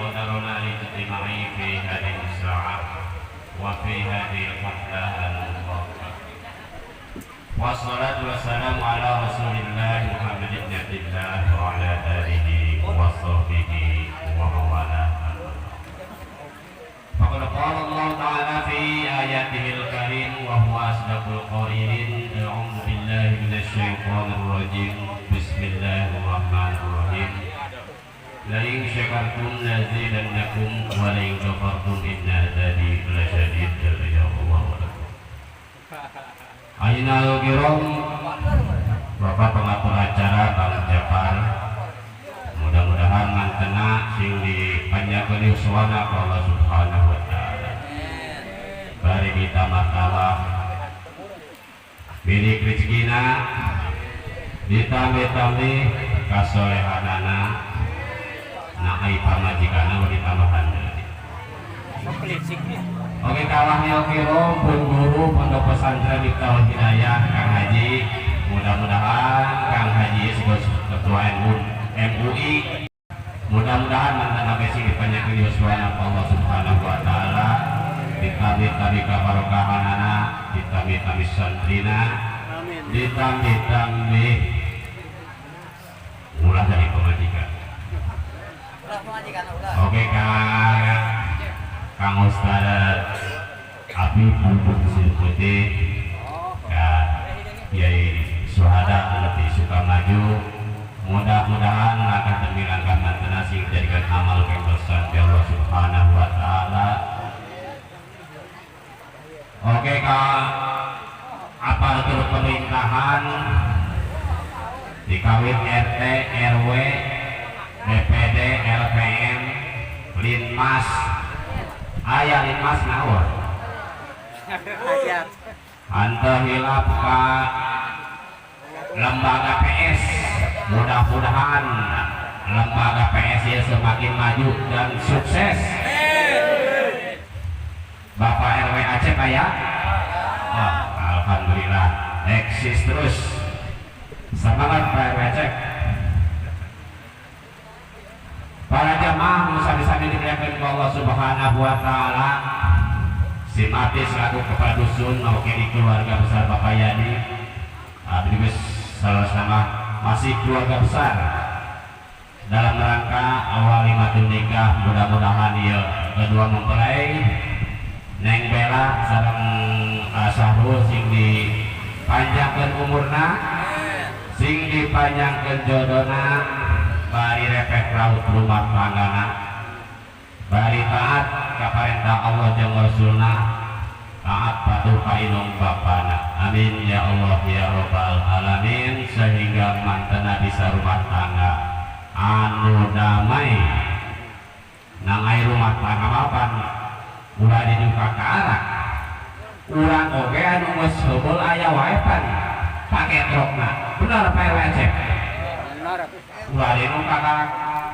قدرنا لاجتماع في هذه الساعة وفي هذه الحفلة المباركة. والصلاة والسلام على رسول الله محمد بن عبد الله وعلى آله وصحبه ومن والاه. فقد قال الله تعالى في آياته الكريم وهو أصدق القائلين: أعوذ بالله من الشيطان الرجيم، بسم الله الرحمن الرحيم، لئن شكرتم لأزيدنكم ولئن كفرتم إن عذابي لشديد. يا الله أكبر. Ainal kirom, Bapak pengatur acara Bang Japar, mudah-mudahan mantena sing dipanjangkeun yuswana ku Allah Subhanahu wa Taala, bari ditambah-tambah milik rezekina, ditambah-tambah kasolehanana, nah ai pamajikanna mah ditambahan deui. Oke, kawah kirom pun guru Pondok Pesantren Miftahul Hidayah Kang Haji, mudah-mudahan Kang Haji sebagai ketua MU, MUI, mudah-mudahan mantan sampai sing dipanjangkeun yuswana Allah Subhanahu wa Taala, ditambih-tambih kabarokahanana, ditambih-tambih santrina, ditambih-tambih ulah dari pemajikan. Oke, Kang Kang Ustaz Abi Bubuk Putih, Kak Kiai Suhada lebih suka maju, mudah-mudahan langkah demi langkah mantena sing dijadikan amal kebersan di Allah Subhanahu wa Taala. Oke, Kak, aparatur pemerintahan dikawin RT, RW, DPD, LPM, Linmas, aya Linmas naon? Henteu hilap ka lembaga PS, mudah-mudahan lembaga PS ya semakin maju dan sukses. Bapak RW Aceh ya? Oh, alhamdulillah eksis terus. Semangat, Pak RW Aceh. Para jamaah nu sami-sami dimuliakan ku Allah Subhanahu wa Taala, Simati selaku kepala dusun mewakili keluarga besar Bapak Yani, abdi geus sama masih keluarga besar dalam rangka walimatun nikah, mudah-mudahan ya kedua mempelai Neng Bella sareng Sahrul sing dipanjangkeun umurna, sing dipanjangkeun jodona, bari repek raut rumah tanggana, bari taat ka parentah Allah jeung Rasulna, taat patuh ka indung bapana. Amin ya Allah ya Robbal alamin, sehingga mantena bisa rumah tangga anu damai. Nang ai rumah tangga mapan ulah diduka ka arak urang oge anu geus heubeul aya wae pan paketrokna. Bener, Pak RW Aceh? Ulah diduka ka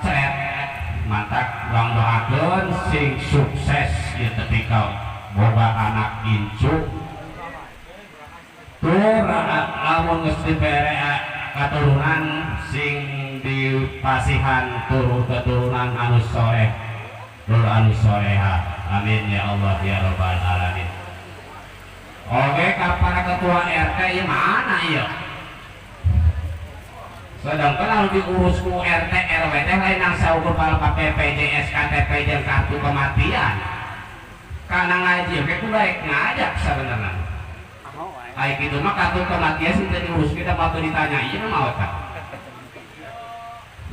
ceret. Mantak urang doakeun sing sukses ieu tepi ka boga anak incu tur lamun geus dibere katurunan sing dipasihan turun keturunan anu soleh tur anu soleha. Amin ya Allah ya Robbal alamin. Oke, ka para ketua RT ieu mana ieu? Sedangkan anu diurus ku RT RW teh lain nang saukur para BPJS, KTP jeung kartu kematian. Kana ngaji oke ku baik ngajak sebenarnya. Ai kitu mah kartu kematian sing teu diurus kita mau ditanya ieu mah kan.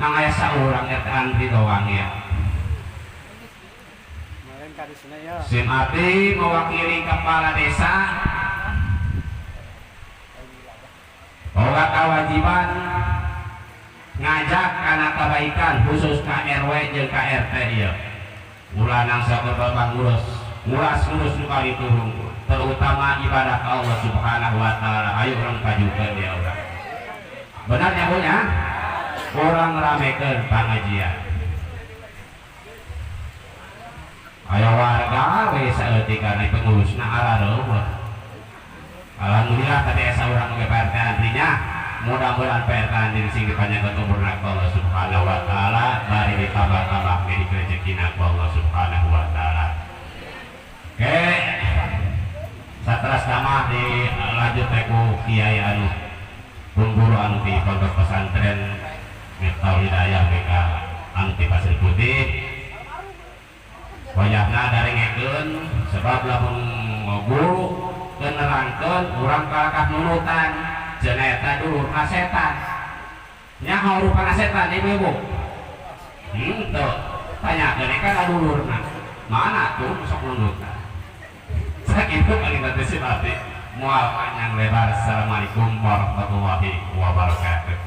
Nang aya saurang RT Andri doang ya. Sim Ati mewakili kepala desa boga kewajiban ngajak karena kebaikan, khusus ka RW jeung ka RT ieu. Ulah nang sakerbang ngurus nguras ngurus nu kali turun, terutama ibadah ka Allah Subhanahu wa Taala. Ayo urang pajukeun ya urang, benar ya punya urang ramekeun pangajian. Ayo warga we saeutik kana pengurusna arareueuh. Alhamdulillah tadi asa urang oge Pak RT antrinya. Mudah-mudahan Pak RT Andin sing dipanjangkeun umurna ku Allah Subhanahu wa taala, bari ditambah-tambah milik rezekina ku Allah Subhanahu wa taala. Oke. Sateras nama dilanjut teh ku kiai anu pun guru anu di Pondok Pesantren Miftahul Hidayah BK anu di Pasir Putih. Wayahna darengekeun, sebab lamun guru keur nerangkeun urang kalakah nurutan, cenah eta dulur ka setan. Nyaho rupana setan, ibu-ibu? Tuh tanyakeun ka dulurna mana tuh sok nurutan. Sakitu paling tadi si moal panjang lebar. Assalamualaikum warahmatullahi wabarakatuh.